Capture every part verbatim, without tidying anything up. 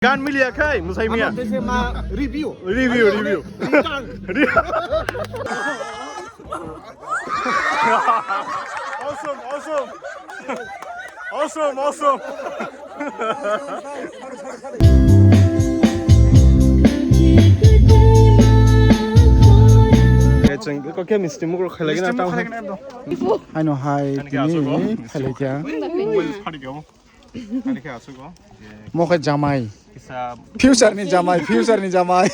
Gan miliya khai, musai miya. Ano dese ma review. Review, review. Re- Awesome, awesome. Awesome, awesome. Chwng khe misti muk rok khailai gana tamo. Haino hai tini khailai kya. Mobile phari kya. Ani khe aswk o. Mo khe jamai. Kisa. Future ni jamai, future ni jamai.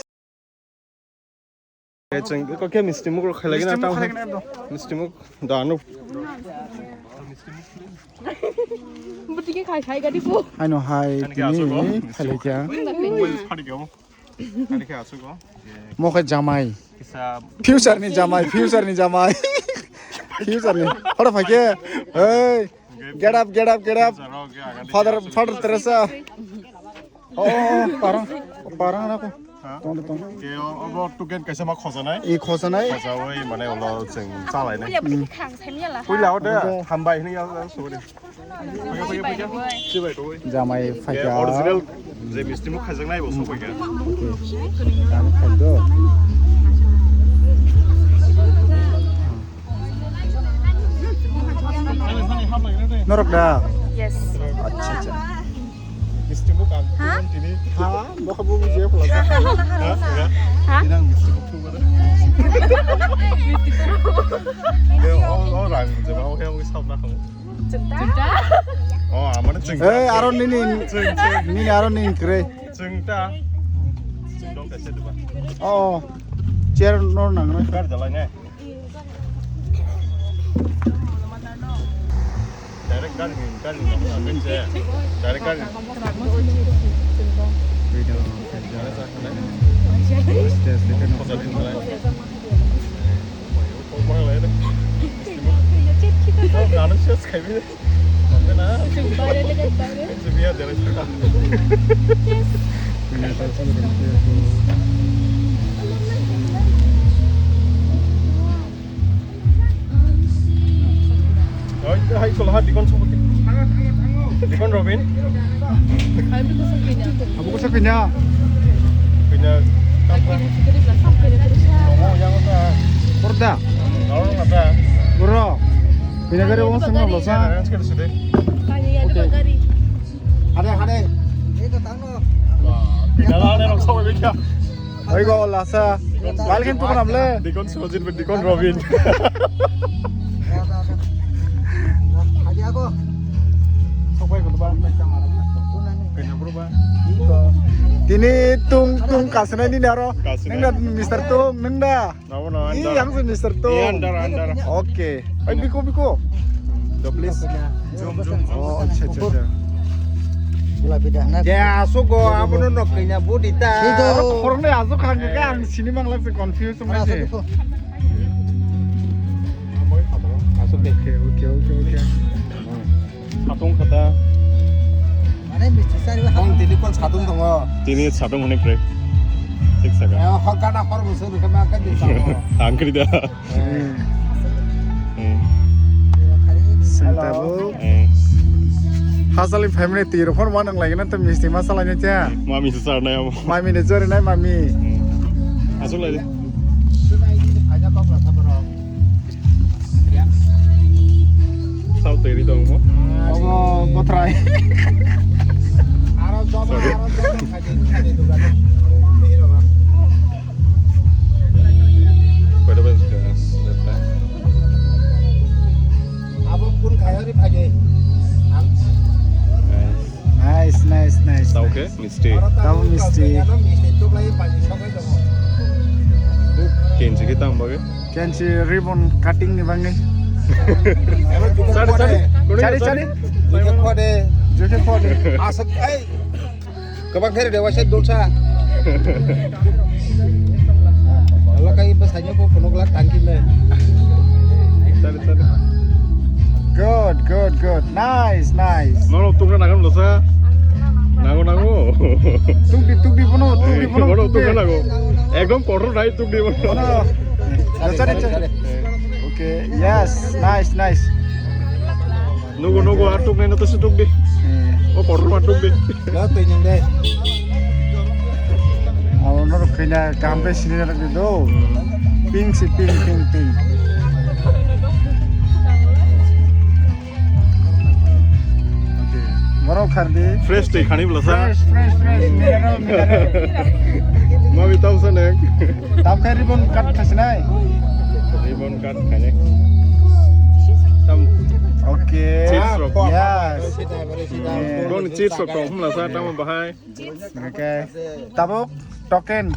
Chwng khe misti muk rok khailai gana tamo. Misti muk da ano. Butike khai khai gadi ko. Haino hai tini khailai kya. Mobile phari kya. Ani khe aswk o. Mo khe jamai. Kisa. Future ni jamai, future ni jamai. Future ni. Horo phai khe. Hey. Get up, get up, get up. Father, Father Teresa. Oh, oh, oh, parang, parang na ko. Ha? Tong, tong. Ke o, o, o, tuken kaisa ma khojanai? I khojanai? Khojawi mane ulo chwng chalainai. Puila o de, hambai hwnwi ya, ya, sorry. Jamai phaikha. Original je misti muk khaijaknai bo sokoi kha. Tamo khaikha. Norok da? Yes. Acha, acha. Misti muk ang tini. Ha? Bokha bu je pula. Ha? Tinang misti muk tu mana? Misti muk. Yo, oh, oh, rang je mau yang wisap nak kamu. Chwngta? Oh, amane chwngta. Eh, aro nini, nini aro nini kre. Chwngta. Chwngdong kaisa duba. Oh, chair no nang na. Kar jalai ne. Direct gari ni, gari ni. Direct gari. Video. Aste, aste, aste. Hai, hai, kolaha Dikon Somoki. Dikon Robin. Abo kosok kanya? Kanya. Porda. Bro. Kanya gari wong sengno losa. Hade, hade. Oi go lasa. Balik kan tukun amle. Dikon Sojin, Dikon Robin. Tini tung tung kasinai nini aro. Nengda Mister Tung, nengda. Nabo no, ih, andar. Yang si Mister Tung. Iya, andar, andar. Oke. Oi, biko, biko. Doblis. Zoom, zoom, zoom. Oh, acha, acha, acha. Gula bida na. Ya, asuk go, abono nok kanya budi ta. Sido. Oro khoroknwi asuk khang khe ang sini manglak se confuse wng se. Asuk de. Oke, oke, oke, oke. Satung khata. Mane misti sari. Ang tini kon satung tongo. Tini satung hwnwi pre. Thik saka. Ya, hor gana hor musu rukha ma ka di sabo. Ang kri da. Hmm. Hmm. Santa bo. Eh. Hasali family tiro phone ma nang lagi na to misti ma salai na cha. Mami se sar na ya. Mami ne jori nai mami. Hmm. Asuk lai de. Sao teri dong mo? Obo botrai. Aro joba, aro joba, khadi, khadi dugan. Pwede ba. Abo kun khayari phage. Ang. Nice, nice, nice, nice. Tao khe misti. Tao misti. Kenchi khe tamo bagwi? Kenchi ribbon cutting ni bagwi. Chari, chari. Chari, chari. Jokhe phone. Jokhe phone. Aswk, ei. Kwbang khe rede waisa dulsa. Lakai bwsaino bo phunukla tangkile. Chari, chari. Good, good, good. Nice, nice. Norok tungna nangam losa. Nango, nango. Tukdi, tukdi bono, tukdi bono, tukdi. Bono tungna nango. Ekdom kotor nai tukdi bono. Bono. Chari, chari. Okay, yes, nice, nice. Nugo, nugo, ar tuknai na to se tukdi. Eh. O kotor ma tukdi. Lo twi nang de. Na, kaham khe sini na do. Pink si, pink, pink, pink. Okay. Borok khardi. Fresh twi khani bwlasa. Fresh, fresh, fresh. Mineral, mineral. Mawi tawsa nang. Tam khe ribbon cut khasinai. Ribbon cut khani. Tam. Okay. Chips rok. Yes. Yes. Bon chips rok tong bwlasa tamo bahai. Okay. Tabuk token.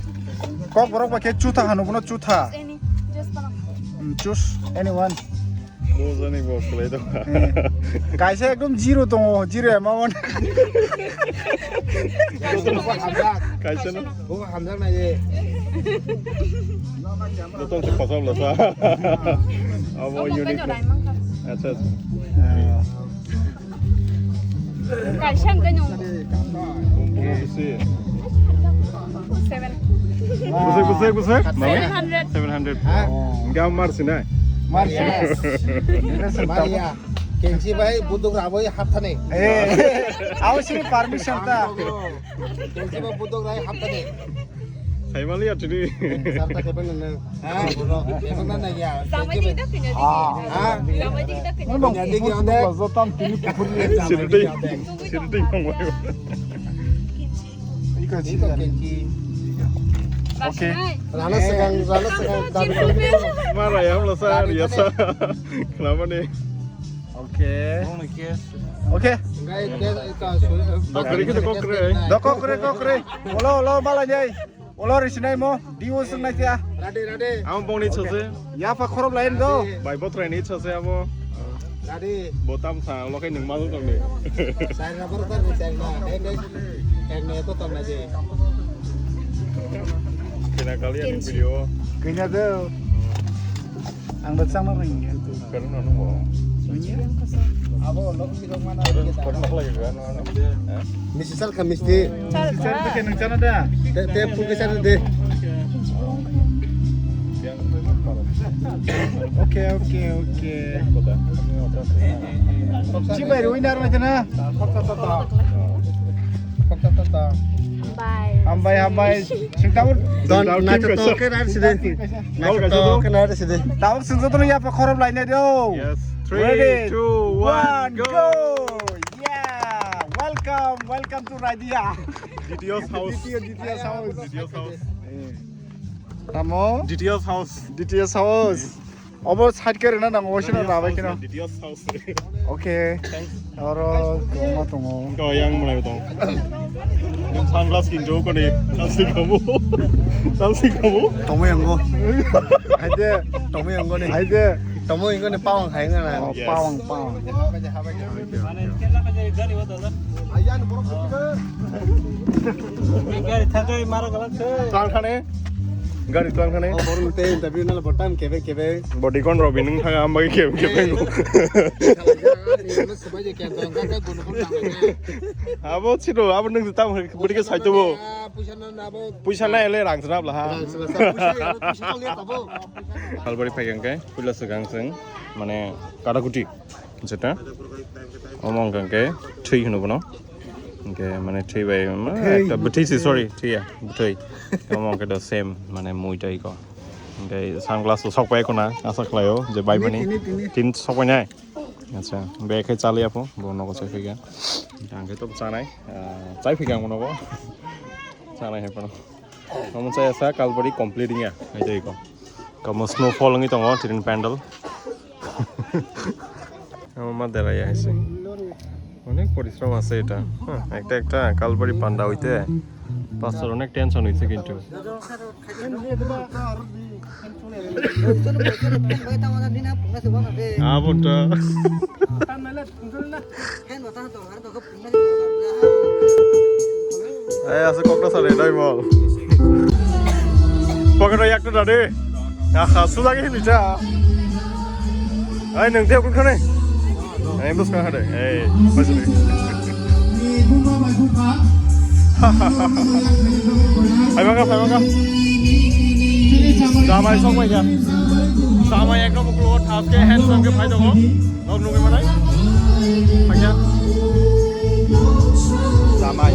Kok borok ba khe chutha hanu bono chutha. Any, just one. Hmm, choose anyone. Bo jani bo khlai do. Eh. Kaisa ekdom zero tongo, zero amount. Kaisa no. Bo hamjak nai de. Jotong se khosok lo sa. Abo unit. Acha, acha. Eh. Kaisa hwnkhe nwng. Bumbu bisi. Seven. Bwswk, bwswk, bwswk? Seven hundred. Seven hundred. Hwnkhe ang mar sinai? Mar sinai. Yes. Mar ya. Kensi bai buduk raboi hapthani. Eh. Abo sini permission ta. Kensi bai buduk rai hapthani. Saimali ya tini. Sar ta kebeng nang. Ah, bro. Kebeng nang ya. Sama ni dak kena. Ah. Sama ni dak kena. Punya digi onde. Jotam tini pukhuri. Sirti. Sirti ngomong. Iko sirti. Okay. Rana segang, rana segang. Mara ya, mula sa, ya sa. Kenapa nih? Okay. Okay. Dokre kita kokre. Dokokre, kokre. Olo, olo, bala jai. Olo risinai mo, diwo swngnai kya? Rade, rade. Ang bongni chose. Yapha khorop lain do. Bai botrai ni chose abo. Rade. Botam sa, lo kai nung malu tong ni. Sai na bor tar sai na. Ek, ek, ek ne to tong na je. Kena kali ani video. Kena do. Ang da chama ring ya. Karena no mo. Abo lo si lo mana. Karena apa lagi kan? Misi sal kami sih. Sal ke nang chana da. Te, te pun ke chana de. Okay, okay, okay. Chibai ruinar na chana. Bye. Hambai, hambai. Sing tabur. Don, na to ke na side. Na to ke na side. Tabuk sing jotono yapha khorop lainai do. Yes. Ready? Three, two, one, go. Yeah. Welcome, welcome to Raidia. D T O's house. D T O, D T O's house. D T O's house. Tamo? D T O's house. D T O's house. Obo side khe rwna nango, oisino rabai kheno. D T O's house. Okay. Oro kwbangma tongo. Ko yang mulai tong. Sunglass kinto ko ni. Sunglass kamu. Sunglass kamu. Tomo yango. Haide. Tomo yango ni. Haide. Tomo yango ni pawang hai ngana. Oh, yes. Pawang, pawang. Gari thakai mara galak se. Tang khane. Gari tang khane. Oh, borok te interview nala botan kebe kebe. Body kon robi nung thaga ambai kebe kebe. Abo chiro, abo nung tam body ke saito bo. Puisa na ele rang srap laha. Albari phai kangke, puila swkang swng, mane katakuti. Jeta. Omo hwnkha khe thwi hwno bono. Hwnkhe mane thwi bai, ma, ekta bwthwi si, sorry, thwi ya, bwthwi. Omo hwnkhe do same, mane mui tai ko. Hwnkhe sunglass o sok pai khuna, asa khlaio je bai mani. Tini, tini, tini. Tin sok pai nai. Acha, be khe chali apho, bo nogo chai phika. Hwnkhe to chanai, ah, chai phika ang nogo. Chanai hai phano. Omo chaya sa kalbari complete ya, hai to iko. Kamo snowfall wngwi tongo, tini pandal. Omo ma dera ya hai se. Onek porishrom ase eta. Huh, ekta ekta kalbari panda hoite. Pastor onek tension hoise kintu. Abo to. Ei, ase kokna sale dai bol. Pocket o yak to dade. Aha, suda ke lita. Ai, nang dia kun khane. Ai, bus ka hade. Ei, bus ni. Ai, maka, ai, maka. Damai sok mai ya. Damai ekdom uklo thap ke handsome ke phai tongo. Nok nugwi manai. Phai ya. Damai.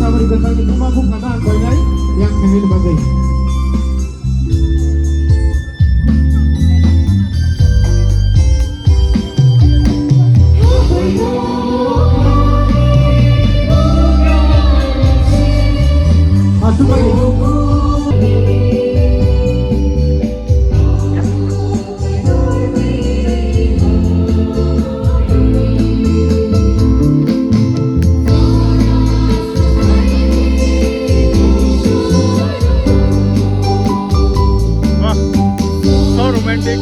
Aboni kwchangni buma buphano ang koinai yang khainani bagwi. Aswk bai. Wah, so romantic.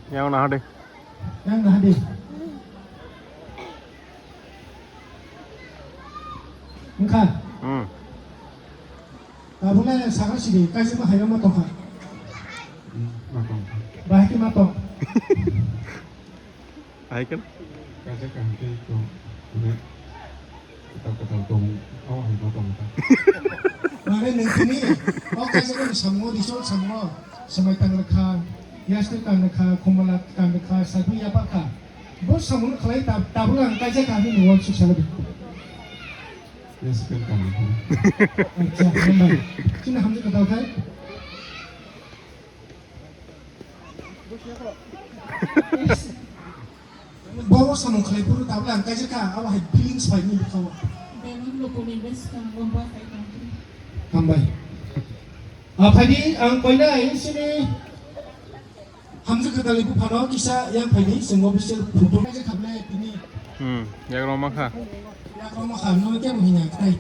Yang nahadi. Yang nahadi. Wngkha? Hmm. Tabukle sakha sidi, kaisa ma hai ma tongkha. Hmm, ma tongkha. Bahai khe ma tong. Hai kan? Kaisa kaham khe tong. Mane kwtal kwtal tong. Aw hai ma tongkha. Mane nung sini, o kaisa khe samung, result samung, samai tang rwkha, yastir tang rwkha, khumala tang rwkha, sabi yapar kha. Bo samung khlai ta-, tabuk ang kaisa kaham ni wal suk salai. Yes, welcome. Acha, hambai. Chini hamjak kwtal khai. Bo samung khlai phuru tabuk ang kaisa kha, abo hai feelings bai ni bukha o. Bebak lukuni bwskang bomba khai tong. Hambai. A phaidi ang koinai sini. Hamjak kwtalni buphano kisa yang phaini chwng official photo. Kaisa khablai tini. Hmm, yakrok ma kha. Yakrok ma kha, no kebo hinya ktai.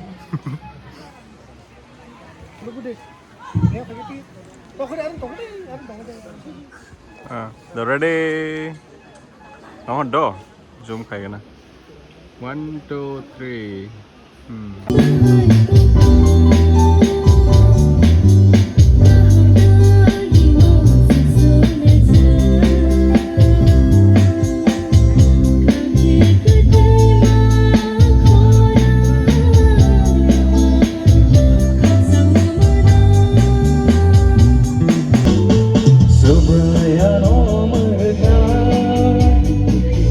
Ah, the ready. No do. Zoom khai gana. One, two, three. Hmm. Subraiyano mwrwknai,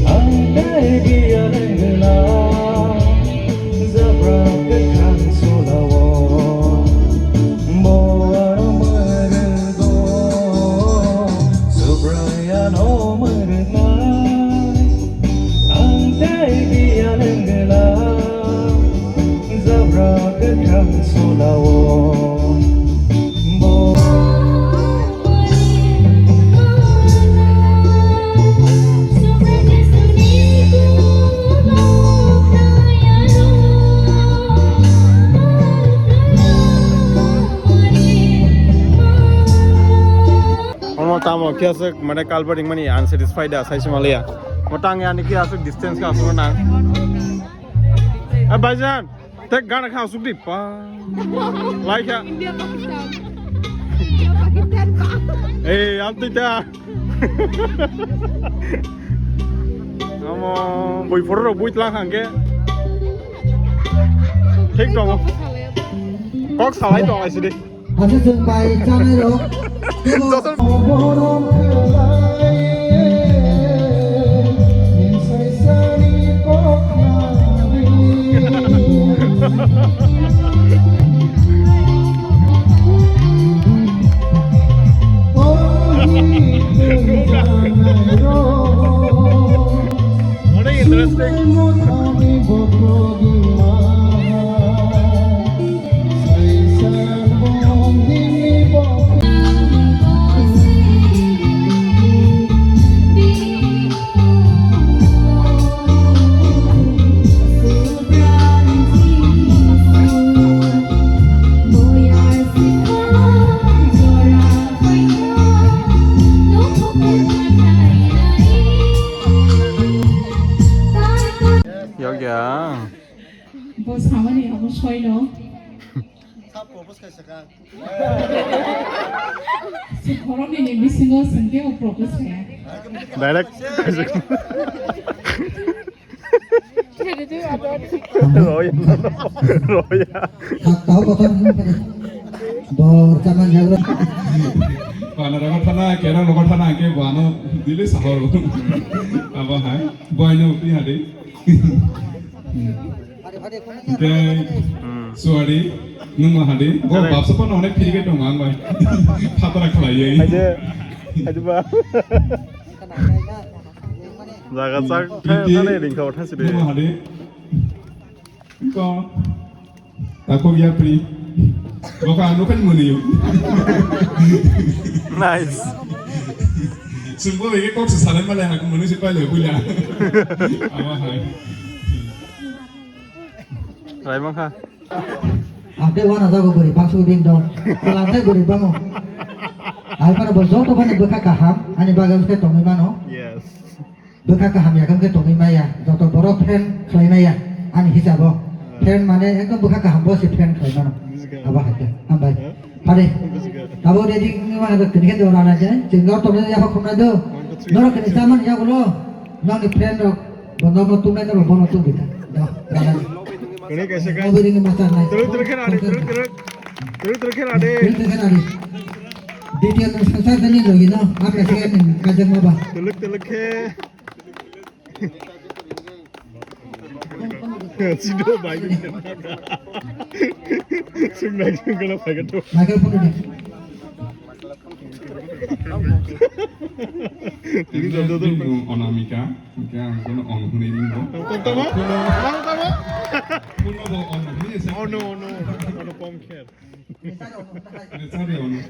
ang tei biya lengla, Japra kwthang solao, bo ano mwrwgo. Subraiyano mwrwknai, ang tei biya lengla, Japra kwthang solao, bo. Omo tamo khe aswk mane culverting mani unsatisfied da sai se maliya. Mo tang yani khe aswk distance khe aswk nang. Eh, bhaijan. Tek gana kha aswk di pa. Lai kha. India, Pakistan. India, Pakistan pa. Eh, am tui ta. Amo bui phoro rok bui tlang hang ke. Thik tongo. Kok salai tong lai sidi. Aswk chwng bai chanai rok. Joto. What an interesting. Propose khai saka. Si khoroknwi ni bisingo swngkhe o propose khaya. Direct. Roya. Roya. Tau kotor. Bor chaman jagra. Pana rogo thana, kera rogo thana, ke buano dili sahoro. Abo hai, buaino uti hadi. Hwnkhe, suari, nwng ma hadi, bo babsa phano onek phirikhe tongo ang bai. Phatara khlaiwi. Haide, haide ba. Jaga chak thai thani ringkha thasi de. Nwng ma hadi. Ko. Tako yapri. Boka ano kan muni. Nice. Sumbo ege kok sa salam male hak muni si pale buya. Ama hai. Raimang kha. Ate wana jago gori bangsu bing dong. Kalam sai gori bango. Ai para bo joto bani bwkha kaham ani bagam se tongwi mano. Yes. Bwkha kaham yakam khe tongwi maya. Joto borok friend khlai maya ani hisabo. Friend mane ekdom bwkha kaham bo se friend khlai mano. Abo hai khe. Hambai. Phari. Abo ready wngma khe tini khe dora na je. Chwng jor tongna ya khumna do. Norok kini chaman ya gulo. Nokni friend rok, bo nokno tumnai norok bono tungbi ta. Da, da, da. Kene kaisa ka. Obo ringi masa nai. Teruk teruk kena ade, teruk teruk. Teruk teruk kena ade. Teruk teruk kena ade. Ditiya no sasa kani logi no, apa sih kan kajian apa? Teruk teruk ke. Sido bai. Sung bai sung kena bai kedo. Michael photo ni. Tini joto to. Nwng Anamika, hwnkhe ang bono Ono hwnwi ringo. Tamo, tamo? Tamo, tamo? Bono bo Ono hwnwi se. Ono, Ono, Ono pom kher. Sorry, Ono.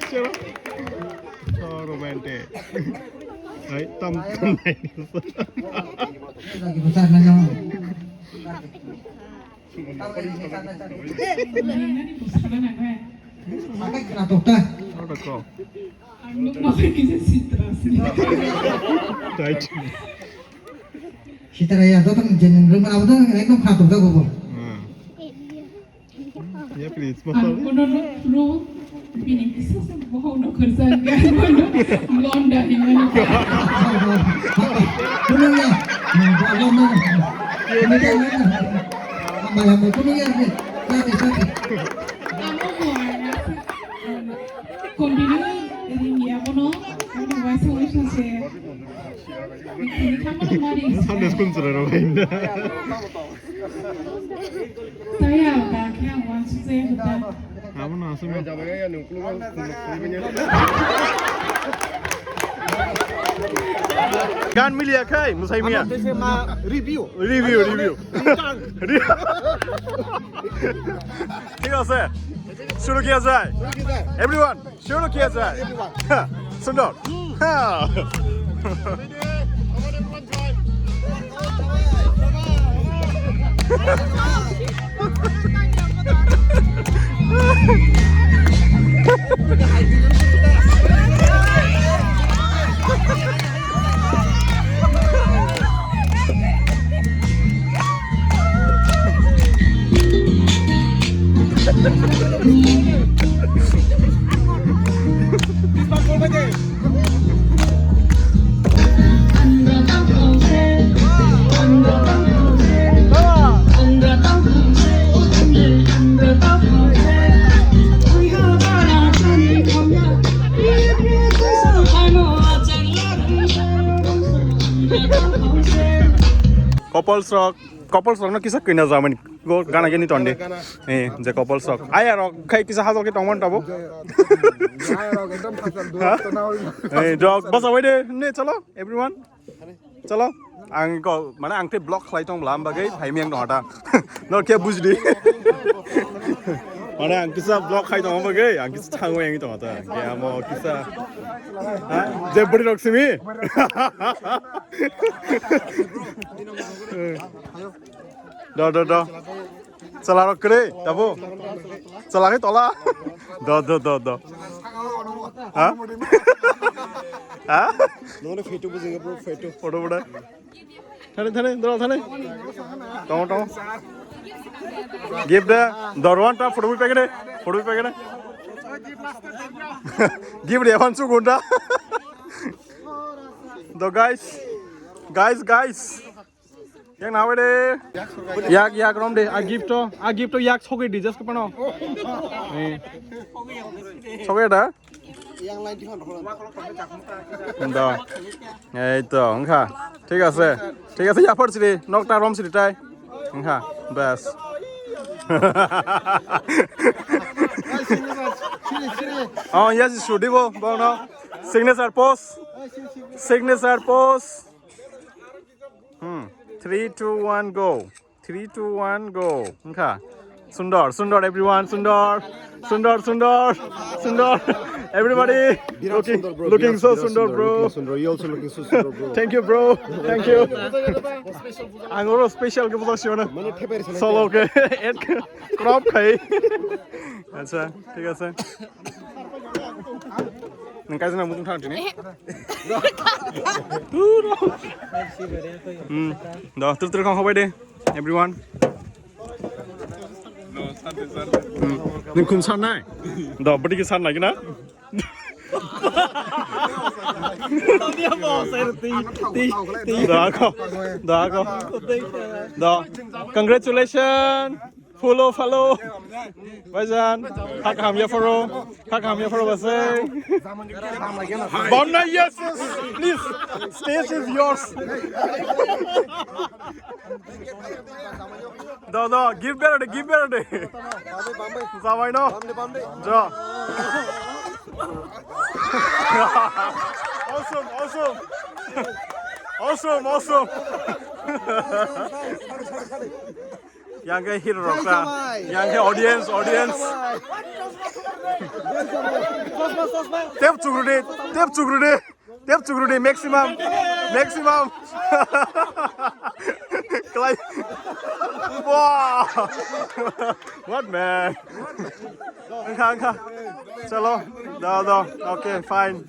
Chalo. So romantic. Hai, tam, tam nai. Lagi besar na, no? Nani ko sana na kai. Sakai khna tok ta. Oro ko. Ang nuk ma kai kisa sitra sini. Right. Sitra ya, joto ni jenin rung mana betul, ekdom khna tok ta gobo. Hmm. Ya, please, masal. Ang kono nuk pro. Bini kisa sa bohong no khorsa ga. Londa himani. Kuno ya. Ba londa. Kuno ya. Amai amai kuno ya. Sati sati. Amo mo ana. Kombino ring ya bono. Ano waisa waisa se. Sunday school chwrai rok bai da. Saya ba khe ang wansuk jaya kho ta. Abo no aswk no. Gan miliya khai, mwsai miya. Review. Review, review. Re- ঠিক আছে। শুরু কিয়া যায়? Everyone. শুরু কিয়া যায়? সুন্দর। হ্যাঁ। Couples rok, couples rok no kisa kina jamani go gana gini tonde. Gana, gana. Eh, je couples rok. Aya rok khai kisa hajol ke tongman tabo. Aya rok ekdom khasal dua tona oi. Eh, dok basa wai de. Ne chalo everyone. Chalo. Ang ko mane ang te block khlai tong bla bagwi phai mi ang no hata. No ke bujdi. Mane ang kisa block khai tong bagwi ang kisa thangwi ang tong hata. Ke amo kisa. Ha? Je budi rok simi. Do, do, do. Chala rok kwrwi, tabuk. Chala khe tola. Do, do, do, do. Ha? Ha? Nono photo bujinga bro, photo. Photo bujinga. Thani, thani, dora thani. Tong, tong. Give the Dorwan ta photo bi pegede. Photo bi pegede. Give the Evan Sugunda. The guys. Guys, guys. Yang nawe de. Yak, yak rom de. A gift to. A gift to yak soge di just ko pano. Eh. Soge da. Yang lain di hon. Da. Ei to, wngkha. Thik ase. Thik ase, yapor siri. Nokta rom siri tai. Wngkha. Bas. Oh, yes, sudi bo, bono. Signature pose. Signature pose. Hmm. Three, two, one, go. Three, two, one, go. Wngkha. Sundor, sundor, everyone, sundor. Sundor, sundor, sundor. Everybody Birat looking, sundor, bro. Looking Birat so sundor, sundor, bro. Looking sundor. You also looking so sundor, bro. Thank you, bro. Thank you. Ang oro special ke bujo siyo na. Mane thepai rwsana. Solo ke. Ek crop khai. Acha, thik ase. Nang kaisa na mutung thang tini. Hmm. Do, tur tur khang hobai de. Everyone. Hmm. Nung khum san nai? Do, bati ki san nai na? Da ko, da ko. Do. Congratulations. Follow, follow. Baijan, khak ham ya foro. Khak ham ya foro basai. Bamna, yes, yes. Please. Stage is yours. Do, do, give better, give better. Jamai no. Jo. Awesome, awesome. Awesome, awesome. Yang ke hero rok ta. Yang ke audience, audience. Tep chukrudi, tep chukrudi, tep chukrudi maximum, maximum. Klai. Wow. What man? Wngkha, wngkha. Chalo. Do, do. Okay, fine.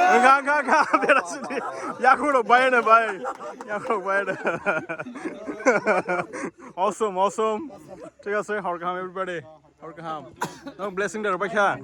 Wngkha, wngkha, wngkha. Berasidi. Yakurok bai na bai. Yakurok bai na. Awesome, awesome. Thik ase, hor kaham everybody. Hor kaham. Nong blessing da bai kha.